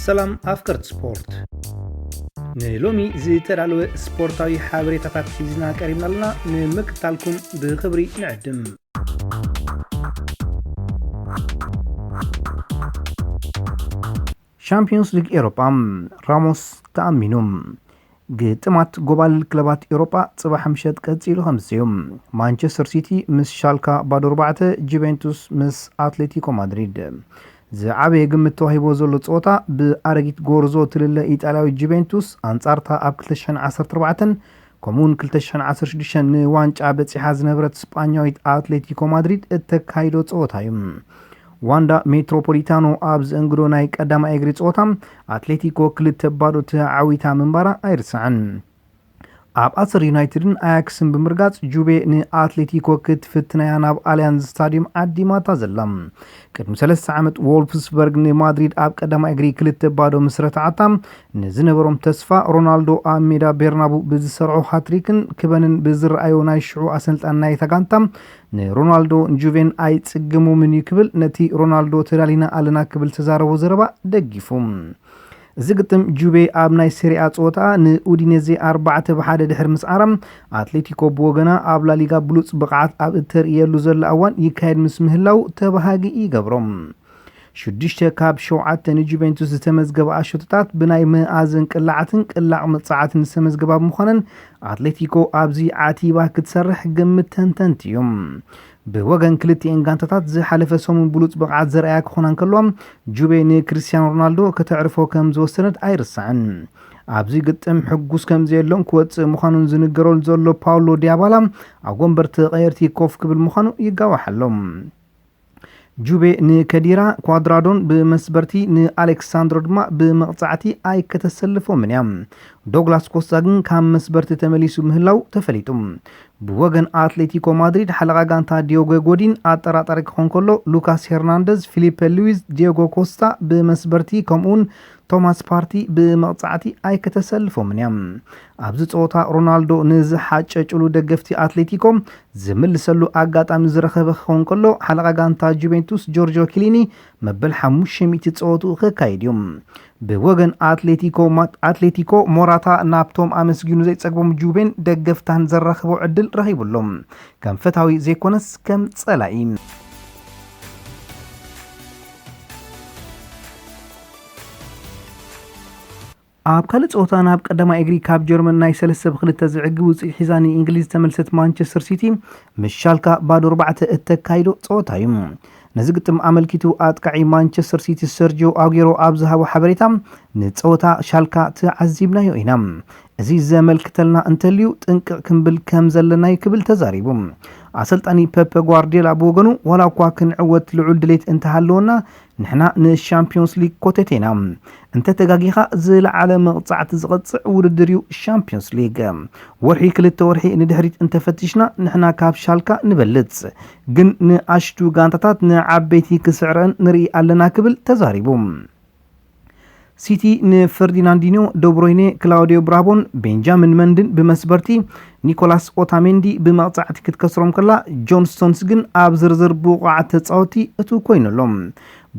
ሰላም ኣፍቀርቲ ስፖርት፣ ንሎሚ ዝተዳለወ ስፖርታዊ ሓበሬታታት ሒዝና ቀሪብና ኣለና። ንምክትታልኩም ብኽብሪ ንዕድም። ሻምፒዮንስ ሊግ ኤሮጳ፣ ራሞስ ተኣሚኑ። ግጥማት ጎባልል ክለባት ኤውሮጳ ጽባሕ ምሸት ቀጺሉ ከምዝዩ። ማንቸስተር ሲቲ ምስ ሻልካ ባዶ ኣርባዕተ፣ ጁቬንቱስ ምስ ኣትሌቲኮ ማድሪድ። ዝዓበየ ግምት ተዋሂቦ ዘሎ ጸወታ ብኣረጊት ጎርዞ ትልለ ኢጣልያዊት ጁቬንቱስ ኣንጻርታ ኣብ ክልተ ሽሕን ዓሰርተ ኣርባዕተን ከምኡውን ክልተ ሽሕን ዓሰርተ ሽዱሽተን ንዋንጫ በጺሓ ዝነበረት ስጳኛዊት ኣትሌቲኮ ማድሪድ እተካይዶ ጸወታ እዩ። ዋንዳ ሜትሮፖሊታኖ ኣብ ዘእንግዶ ናይ ቀዳማይ እግሪ ጸወታ ኣትሌቲኮ ክልተ ባዶ ተዓዊታ ምንባራ ኣይርሳዕን። ኣብ ኣሰር ዩናይትድን ኣያክስን ብምርጋጽ ጁቤ ንኣትሌቲኮ ክትፍትናያ ናብ ኣልያንዝ ስታዲየም ዓዲማታ ዘላ። ቅድሚ ሰለስተ ዓመት ዎልፍስበርግ ንማድሪድ ኣብ ቀዳማይ እግሪ ክልተ ባዶ ምስ ረትዓታ፣ ንዝነበሮም ተስፋ ሮናልዶ ኣብ ሜዳ ቤርናቡ ብዝሰርዖ ሃትሪክን ክበንን ብዝረኣዮ ናይ ሽዑ ኣሰልጣን ናይታ ጋንታ ንሮናልዶ ጁቬን ኣይጽግሞምን እዩ ክብል ነቲ ሮናልዶ ተዳሊና ኣለና ክብል ዝተዛረቦ ዘረባ ደጊፉ። እዚ ግጥም ጁቤ ኣብ ናይ ሴሪኣ ጸወታ ንኡዲኔዜ ኣርባዕተ ብ ሓደ ድሕሪ ምስዓራ፣ ኣትሌቲኮ ብወገና ኣብ ላሊጋ ብሉጽ ብቕዓት ኣብ እተርእየሉ ዘላ እዋን ይካየድ ምስ ምህላው ተባሃጊ ይገብሮ። ሽዱሽተ ካብ ሸውዓተ ንጁቬንቱስ ዝተመዝገባ ኣሸቶታት ብናይ መኣዝን ቅላዓትን ቅላዕ መቕጻዕትን ዝተመዝገባ ብምዃነን ኣትሌቲኮ ኣብዚ ዓቲባ ክትሰርሕ ግምት ተንተንቲ እዩ። ብወገን ክልቲኤን ጋንታታት ዝሓለፈ ሰሙን ብሉጽ ብቕዓት ዘርኣያ ክኾና እንከለዋ፣ ጁቤ ንክሪስቲያኖ ሮናልዶ ከተዕርፎ ከም ዝወሰነት ኣይርሳዕን። ኣብዚ ግጥም ሕጉስ ከም ዘየሎን ክወጽእ ምዃኑን ዝንገረሉ ዘሎ ፓውሎ ዲያባላ ኣብ ወንበር ተቐየርቲ ኮፍ ክብል ምዃኑ ይጋዋሕ ኣሎ። ጁቤ ንከዲራ ኳድራዶን ብመስበርቲ ንኣሌክሳንድሮ ድማ ብመቕጻዕቲ ኣይከተሰልፎምን እያ። ዶግላስ ኮስታ ግን ካብ መስበርቲ ተመሊሱ ምህላው ተፈሊጡ። ብወገን ኣትሌቲኮ ማድሪድ ሓለቓ ጋንታ ዲዮጎ ጎዲን ኣጠራጣሪ ክኾን ከሎ፣ ሉካስ ሄርናንደዝ፣ ፊሊፐ ሉዊዝ፣ ዲዮጎ ኮስታ ብመስበርቲ ከምኡውን ቶማስ ፓርቲ ብመቕጻዕቲ ኣይከተሰልፎምን እያ። ኣብዚ ጸወታ ሮናልዶ ንዝሓጨጭሉ ደገፍቲ ኣትሌቲኮ ዝምልሰሉ ኣጋጣሚ ዝረኸበ ክኸውን ከሎ፣ ሓለቓ ጋንታ ጁቬንቱስ ጆርጆ ኪሊኒ መበል ሓሙሽተ ሚእቲ ጸወትኡ ከካይድ እዩ። ብወገን ኣትሌቲኮ ማ-፣ ኣትሌቲኮ ሞራታ ናብቶም ኣመስጊኑ ዘይጸግቦም ጁቬን ደገፍታን ዘራኽቦ ዕድል ረኺቡ ኣሎ። ከም ፈታዊ ዘይኮነስ ከም ጸላኢ። ኣብ ካልእ ጸወታ ናብ ቀዳማይ እግሪ ካብ ጀርመን ናይ ሰለስተ ብ ክልተ ዝዕግብ ውጽኢት ሒዛ ንእንግሊዝ ዝተመልሰት ማንቸስተር ሲቲ ምስ ሻልካ ባዶ ኣርባዕተ እተካይዶ ጸወታ እዩ። ነዚ ግጥም ኣመልኪቱ ኣጥቃዒ ማንቸስተር ሲቲ ሰርጂዮ ኣጉዌሮ ኣብ ዝሃቦ ሓበሬታ፣ ንጸወታ ሻልካ ተዓዚብናዮ ኢና። እዚ ዘመልክተልና እንተልዩ ጥንቅቕ ክንብል ከም ዘለና እዩ ክብል ተዛሪቡ። ኣሰልጣኒ ፐፐ ጓርዲዮላ ብወገኑ፣ ዋላ እኳ ክንዕወት ልዑል ድሌት እንተሃለወና፣ ንሕና ንሻምፒዮንስ ሊግ ኮተቴና። እንተ ተጋጊኻ ዝለዓለ መቕጻዕቲ ዝቐጽዕ ውድድር እዩ ሻምፒዮንስ ሊግ። ወርሒ ክልተ ወርሒ ንድሕሪት እንተፈቲሽና ንሕና ካብ ሻልካ ንበልጽ። ግን ንኣሽቱ ጋንታታት ንዓበይቲ ክስዕረን ንርኢ ኣለና ክብል ተዛሪቡ። ሲቲ ንፈርዲናንዲኖ፣ ደብሮይኔ፣ ክላውዲዮ ብራቮን ቤንጃሚን መንድን ብመስበርቲ፣ ኒኮላስ ኦታሜንዲ ብመቕጻዕቲ ክትከስሮም ከላ፣ ጆን ስቶንስ ግን ኣብ ዝርዝር ብቑዓት ተጻወቲ እቱ ኮይኑ ኣሎ።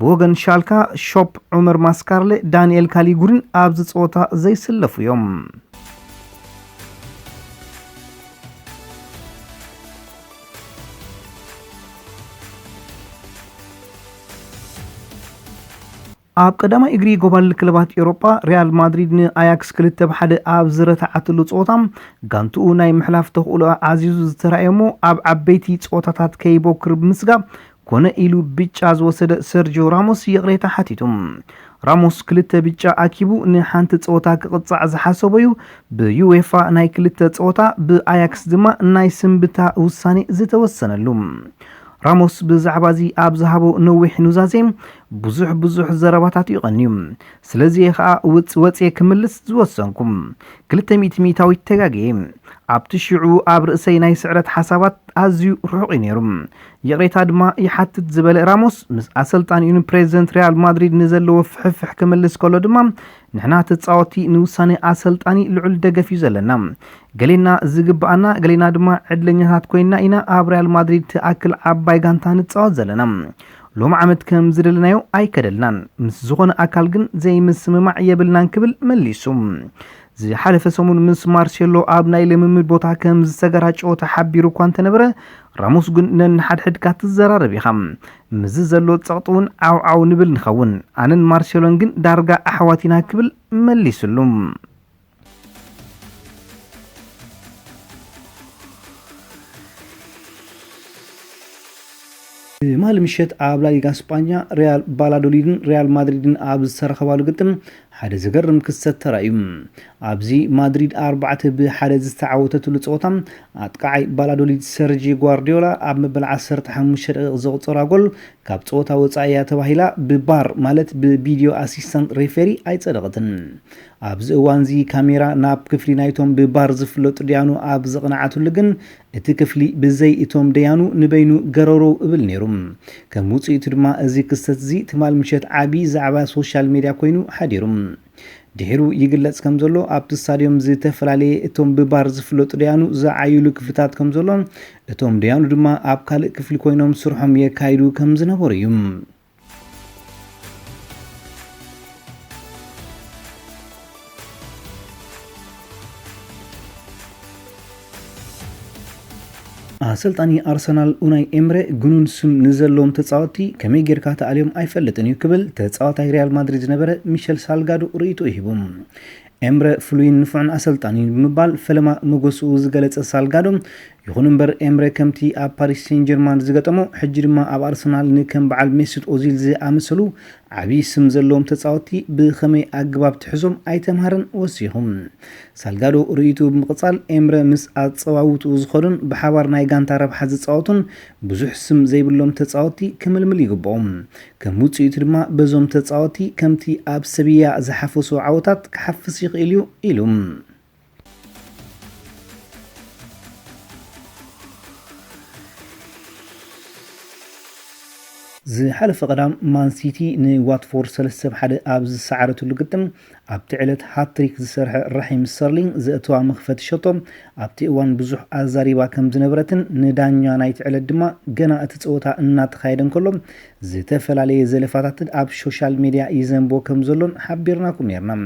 ብወገን ሻልካ፣ ሾፕ፣ ዑመር ማስካርለ፣ ዳንኤል ካሊጉሪን ኣብዚ ጸወታ ዘይስለፉ እዮም። ኣብ ቀዳማይ እግሪ ጎባልል ክለባት ኤውሮጳ፣ ሪያል ማድሪድ ንኣያክስ ክልተ ብ ሓደ ኣብ ዝረትዓትሉ ጸወታ፣ ጋንትኡ ናይ ምሕላፍ ተኽእሎኣ ኣዕዚዙ ዝተራእየ እሞ፣ ኣብ ዓበይቲ ጸወታታት ከይቦክር ብምስጋእ፣ ኮነ ኢሉ ብጫ ዝወሰደ ሰርጂዮ ራሞስ ይቕሬታ ሓቲቱ። ራሞስ ክልተ ብጫ ኣኪቡ ንሓንቲ ጸወታ ክቕጻዕ ዝሓሰቦ እዩ፣ ብዩዌፋ ናይ ክልተ ጸወታ፣ ብኣያክስ ድማ ናይ ስንብታ ውሳኔ ዝተወሰነሉ። ራሞስ ብዛዕባ እዚ ኣብ ዝሃቦ ነዊሕ ኑዛዜ፣ ብዙሕ ብዙሕ ዘረባታት እዩ ቀንዩ። ስለዚ እየ ኸኣ ውጽ-፣ ወጽየ ክምልስ ዝወሰንኩ። ክልተ ሚእቲ ሚእታዊት ተጋግየ። ኣብቲ ሽዑ ኣብ ርእሰይ ናይ ስዕረት ሓሳባት ኣዝዩ ርሑቕ እዩ ነይሩ። ይቕሬታ ድማ ይሓትት ዝበለ ራሞስ፣ ምስ ኣሰልጣኒኡን ፕሬዚደንት ሪያል ማድሪድ ንዘለዎ ፍሕፍሕ ክምልስ ከሎ ድማ፣ ንሕና ተጻወትቲ ንውሳኔ ኣሰልጣኒ ልዑል ደገፍ እዩ ዘለና። ገሌና ዝግብኣና፣ ገሌና ድማ ዕድለኛታት ኮይንና ኢና ኣብ ሪያል ማድሪድ ትኣክል ዓባይ ጋንታ ንጻወት ዘለና። ሎም ዓመት ከም ዝደለናዮ ኣይከደልናን፣ ምስ ዝኾነ ኣካል ግን ዘይምስምማዕ የብልናን ክብል መሊሱ። ዝሓለፈ ሰሙን ምስ ማርሴሎ ኣብ ናይ ልምምድ ቦታ ከም ዝተገራጨወ ተሓቢሩ እኳ እንተነበረ፣ ራሞስ ግን ነንሓድሕድካ ትዘራረብ ኢኻ። ምስዚ ዘሎ ጸቕጢ እውን ዓው ዓው ንብል ንኸውን። ኣነን ማርሴሎን ግን ዳርጋ ኣሕዋት ኢና ክብል መሊስሉ። ትማሊ ምሸት ኣብ ላሊጋ ስጳኛ ሪያል ባላዶሊድን ሪያል ማድሪድን ኣብ ዝተረኸባሉ ግጥም ሓደ ዘገርም ክስተት ተራእዩ። ኣብዚ ማድሪድ ኣርባዕተ ብሓደ ዝተዓወተትሉ ጸወታ ኣጥቃዓይ ባላዶሊድ ሰርጂ ጓርዲዮላ ኣብ መበል ዓሰርተ ሓሙሽተ ደቂቕ ዘቑጸራ ጎል ካብ ጸወታ ወጻኢ እያ ተባሂላ ብባር ማለት ብቪድዮ ኣሲስታንት ሬፌሪ ኣይጸደቐትን። ኣብዚ እዋንዚ ካሜራ ናብ ክፍሊ ናይቶም ብባር ዝፍለጡ ደያኑ ኣብ ዘቕንዓትሉ ግን እቲ ክፍሊ ብዘይ እቶም ደያኑ ንበይኑ ገረሮው እብል ነይሩ። ከም ውጽኢቱ ድማ እዚ ክስተት እዚ ትማል ምሸት ዓቢ ዛዕባ ሶሻል ሜድያ ኮይኑ ሓዲሩ። ድሒሩ ይግለጽ ከም ዘሎ ኣብቲ ስታድዮም ዝተፈላለየ እቶም ብባር ዝፍለጡ ደያኑ ዝዓይሉ ክፍልታት ከም ዘሎ እቶም ደያኑ ድማ ኣብ ካልእ ክፍሊ ኮይኖም ስርሖም የካይዱ ከም ዝነበሩ እዩ። ኣሰልጣኒ ኣርሰናል ኡናይ ኤምረ ግኑን ስም ንዘለዎም ተጻወትቲ ከመይ ጌርካ ተኣልዮም ኣይፈልጥን እዩ ክብል ተጻዋታይ ሪያል ማድሪድ ዝነበረ ሚሸል ሳልጋዶ ርእይቶ ሂቡ። ኤምረ ፍሉይን ንፉዕን ኣሰልጣኒ ብምባል ፈለማ መጎስኡ ዝገለጸ ሳልጋዶ፣ ይኹን እምበር ኤምረ ከምቲ ኣብ ፓሪስ ሴን ጀርማን ዝገጠሞ፣ ሕጂ ድማ ኣብ ኣርሰናል ንከም በዓል ሜሱት ኦዚል ዝኣመሰሉ ዓቢ ስም ዘለዎም ተጻወትቲ ብኸመይ ኣገባብ ትሕዞም ኣይተምሃረን ወሲኹ። ሳልጋዶ ርእይቱ ብምቕጻል፣ ኤምረ ምስ ኣጸዋውትኡ ዝኸዱን ብሓባር ናይ ጋንታ ረብሓ ዝጻወቱን ብዙሕ ስም ዘይብሎም ተጻወትቲ ክምልምል ይግብኦም። ከም ውጽኢቱ ድማ በዞም ተጻወትቲ ከምቲ ኣብ ሰብያ ዝሓፈሶ ዓወታት ክሓፍስ ይኽእል እዩ ኢሉ። ዝሓለፈ ቀዳም ማን ሲቲ ንዋትፎርድ ሰለስተ ብ ሓደ ኣብ ዝሰዓረትሉ ግጥም ኣብቲ ዕለት ሃትሪክ ዝሰርሐ ራሒም ስተርሊንግ ዘእተዋ መኽፈቲ ሸቶ ኣብቲ እዋን ብዙሕ ኣዛሪባ ከም ዝነበረትን ንዳኛ ናይቲ ዕለት ድማ ገና እቲ ጸወታ እናተኻየደ እንከሎ ዝተፈላለየ ዘለፋታትን ኣብ ሶሻል ሜድያ ይዘንቦ ከም ዘሎን ሓቢርናኩም ነርና።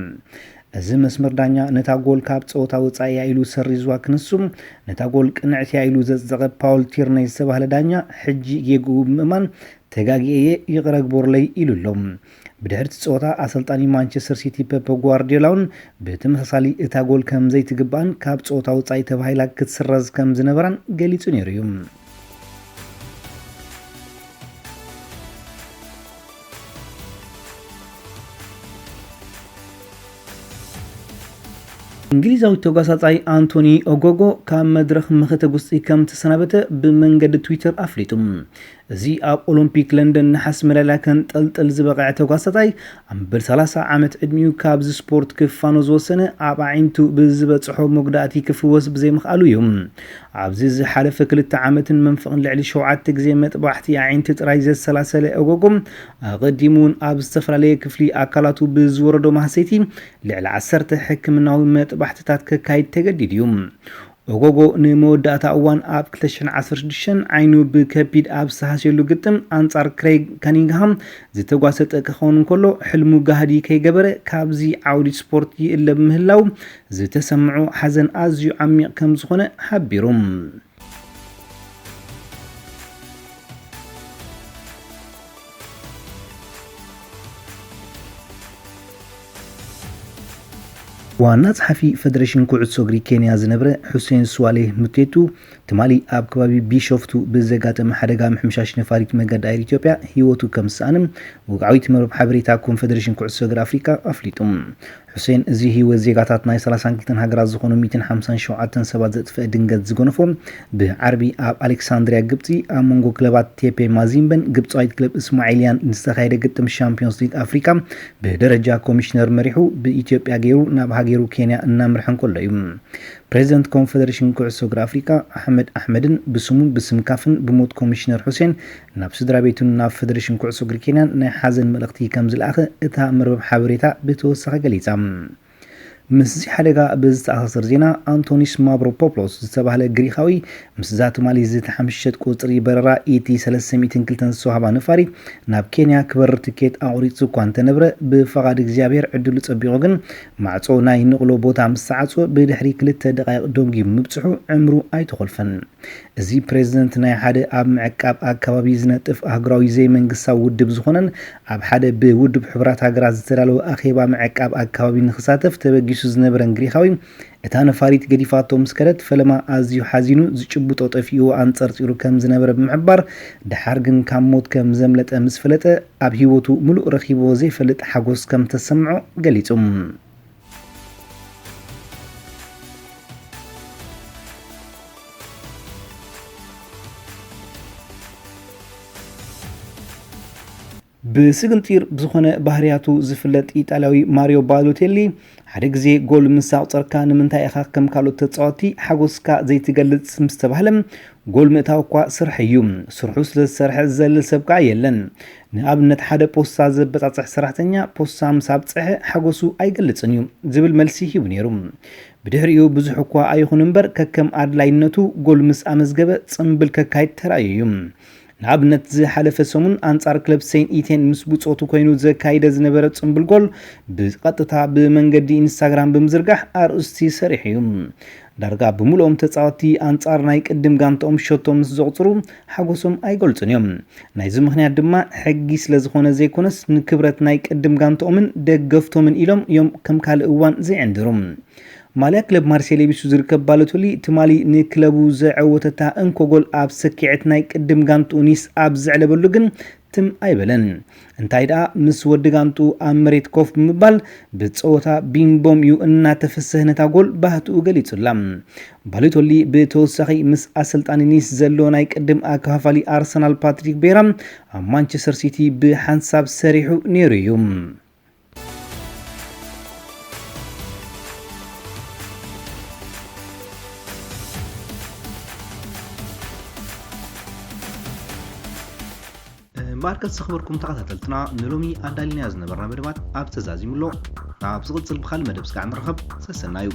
እዚ መስመር ዳኛ ነታ ጎል ካብ ጸወታ ወጻኢ እያ ኢሉ ሰሪዝዋ ክንሱ ነታ ጎል ቅንዕቲ እያ ኢሉ ዘጽደቐ ፓውል ቲርነይ ዝተባህለ ዳኛ ሕጂ ጌግኡ ብምእማን ተጋጊኤ እየ ይቕረ ግበሩለይ ኢሉ ኣሎ። ብድሕሪ እቲ ጸወታ ኣሰልጣኒ ማንቸስተር ሲቲ ፔፕ ጓርዲዮላ እውን ብተመሳሳሊ እታ ጎል ከም ዘይትግባእን ካብ ጸወታ ወጻኢ ተባሂላ ክትስረዝ ከም ዝነበራን ገሊጹ ነይሩ እዩ። እንግሊዛዊ ተጓሳጻይ ኣንቶኒ ኦጎጎ ካብ መድረኽ መኸተ ጉስጢ ከም ተሰናበተ ብመንገዲ ትዊተር ኣፍሊጡ። እዚ ኣብ ኦሎምፒክ ለንደን ነሓስ መዳልያ ከንጠልጥል ዝበቕዐ ተጓሳጻይ ኣብ መበል ሰላሳ ዓመት ዕድሚኡ ካብዚ ስፖርት ክፋኖ ዝወሰነ ኣብ ኣዒንቱ ብዝበጽሖ መጉዳእቲ ክፍወስ ብዘይምኽኣሉ እዩ። ኣብዚ ዝሓለፈ ክልተ ዓመትን መንፈቕን ልዕሊ ሸውዓተ ግዜ መጥባሕቲ ኣዒንቲ ጥራይ ዘሰላሰለ ኦጎጎ ኣቐዲሙ እውን ኣብ ዝተፈላለየ ክፍሊ ኣካላቱ ብዝወረዶ ማህሰይቲ ልዕሊ ዓሰርተ ሕክምናዊ መጥባሕትታት ከካይድ ተገዲዱ እዩ። ኦጎጎ ንመወዳእታ እዋን ኣብ ክልተ ሽሕን ዓሰርተ ሽዱሽተን ዓይኑ ብከቢድ ኣብ ዝተሃስየሉ ግጥም ኣንጻር ክሬግ ካኒንግሃም ዝተጓሰጠ ክኸውን እንከሎ፣ ሕልሙ ጋህዲ ከይገበረ ካብዚ ዓውዲ ስፖርት ይእለ ብምህላው ዝተሰምዖ ሓዘን ኣዝዩ ዓሚቕ ከም ዝኾነ ሓቢሩ። ዋና ጸሓፊ ፈደሬሽን ኩዕሶ እግሪ ኬንያ ዝነበረ ሑሴን ስዋሌህ ሙቴቱ ትማሊ ኣብ ከባቢ ቢሾፍቱ ብዘጋጠመ ሓደጋ ምሕምሻሽ ነፋሪት መገዲ ኣየር ኢትዮጵያ ህይወቱ ከም ዝሰኣነ ወግዓዊት መርበብ ሓበሬታ ኮንፈደሬሽን ኩዕሶ እግሪ ኣፍሪቃ ኣፍሊጡ። ሑሴን እዚ ህይወት ዜጋታት ናይ ሰላሳን ክልተን ሃገራት ዝኾኑ ሚእትን ሓምሳን ሸውዓተን ሰባት ዘጥፍአ ድንገት ዝጎነፎ ብዓርቢ ኣብ ኣሌክሳንድሪያ ግብጺ ኣብ መንጎ ክለባት ቴፔ ማዚምበን ግብጻዊት ክለብ እስማዒልያን ዝተኻየደ ግጥም ሻምፒዮንስ ሊግ ኣፍሪካ ብደረጃ ኮሚሽነር መሪሑ ብኢትዮጵያ ገይሩ ናብ ሃገሩ ኬንያ እናምርሐ እንከሎ እዩ። ፕሬዚደንት ኮንፈደሬሽን ኩዕሶ እግሪ ኣፍሪካ ኣሕመድ ኣሕመድን ብስሙን ብስም ካፍን ብሞት ኮሚሽነር ሑሴን ናብ ስድራ ቤቱን ናብ ፈደሬሽን ኩዕሶ እግሪ ኬንያን ናይ ሓዘን መልእኽቲ ከም ዝለኣኸ እታ መርበብ ሓበሬታ ብተወሳኺ ገሊጻ። ምስዚ ሓደጋ ብዝተኣሳሰር ዜና፣ ኣንቶኒስ ማብሮፖፕሎስ ዝተባህለ ግሪኻዊ ምስዛ ትማሊ ዝተሓምሸሸት ቁጽሪ በረራ ኢቲ ሰለስተ ሚእትን ክልተን ዝተዋህባ ነፋሪት ናብ ኬንያ ክበርር ትኬት ኣቑሪጹ እኳ እንተነብረ፣ ብፍቓድ እግዚኣብሔር ዕድሉ ጸቢቑ ግን ማዕጾ ናይ ንቕሎ ቦታ ምስ ተዓጽወ ብድሕሪ ክልተ ደቓይቕ ደንጉዩ ብምብጽሑ ዕምሩ ኣይተኾልፈን። እዚ ፕሬዝደንት ናይ ሓደ ኣብ ምዕቃብ ኣከባቢ ዝነጥፍ ኣህጉራዊ ዘይመንግስታዊ ውድብ ዝኾነን ኣብ ሓደ ብውድብ ሕቡራት ሃገራት ዝተዳለወ ኣኼባ ምዕቃብ ኣከባቢ ንኽሳተፍ ተበጊሱ ዝነበረን ግሪኻዊ፣ እታ ነፋሪት ገዲፋቶ ምስ ከደት፣ ፈለማ ኣዝዩ ሓዚኑ ዝጭብጦ ጠፊእዎ ኣንጸርጺሩ ከም ዝነበረ ብምሕባር፣ ደሓር ግን ካብ ሞት ከም ዘምለጠ ምስ ፈለጠ፣ ኣብ ህይወቱ ምሉእ ረኺብዎ ዘይፈልጥ ሓጎስ ከም ተሰምዖ ገሊጹ። ብስግንጢር ብዝኾነ ባህርያቱ ዝፍለጥ ኢጣልያዊ ማሪዮ ባሎቴሊ፣ ሓደ ግዜ ጎል ምስ ኣቑጸርካ ንምንታይ ኢኻ ከም ካልኦት ተጻወትቲ ሓጎስካ ዘይትገልጽ ምስ ተባህለ፣ ጎል ምእታው እኳ ስራሕ እዩ። ስርሑ ስለ ዝሰርሐ ዝዘልል ሰብ ከኣ የለን። ንኣብነት፣ ሓደ ፖስታ ዘበጻጽሕ ሰራሕተኛ ፖስታ ምስ ኣብጽሐ ሓጎሱ ኣይገልጽን እዩ ዝብል መልሲ ሂቡ ነይሩ። ብድሕሪኡ ብዙሕ እኳ ኣይኹን እምበር፣ ከከም ኣድላይነቱ ጎል ምስ ኣመዝገበ ጽምብል ከካይድ ተራእዩ እዩ። ንኣብነት፣ ዝሓለፈ ሰሙን ኣንጻር ክለብ ሴንት ኢቴን ምስ ብጾቱ ኮይኑ ዘካይደ ዝነበረ ጽምብል ጎል ብቐጥታ ብመንገዲ ኢንስታግራም ብምዝርጋሕ ኣርእስቲ ሰሪሑ እዩ። ዳርጋ ብምልኦም ተጻወትቲ ኣንጻር ናይ ቅድም ጋንትኦም ሸቶ ምስ ዘቑጽሩ ሓጎሶም ኣይገልጹን እዮም። ናይዚ ምኽንያት ድማ ሕጊ ስለ ዝኾነ ዘይኮነስ፣ ንክብረት ናይ ቅድም ጋንትኦምን ደገፍቶምን ኢሎም እዮም ከም ካልእ እዋን ዘይዕንድሩ። ማልያ ክለብ ማርሴይ ለቢሱ ዝርከብ ባሎቶሊ፣ ትማሊ ንክለቡ ዘዐወተታ እንኮ ጎል ኣብ ሰኪዐት ናይ ቅድም ጋንትኡ ኒስ ኣብ ዘዕለበሉ ግን ትም ኣይበለን። እንታይ ደኣ፣ ምስ ወዲ ጋንትኡ ኣብ መሬት ኮፍ ብምባል፣ ብጸወታ ቢምቦም እዩ እናተፈሰህ ነታ ጎል ባህትኡ ገሊጹላ። ባሎቶሊ ብተወሳኺ ምስ ኣሰልጣኒ ኒስ ዘሎ ናይ ቅድም ኣከፋፋሊ ኣርሰናል ፓትሪክ ቤራ ኣብ ማንቸስተር ሲቲ ብሓንሳብ ሰሪሑ ነይሩ እዩ። እምበኣርከስ ዝኸበርኩም ተኸታተልትና፣ ንሎሚ ኣዳሊናዮ ዝነበርና መደባት ኣብ ተዛዚሙ ኣሎ። ኣብ ዝቕጽል ብኻልእ መደብ ስጋዕ ንራኸብ። ሰሰናዩ።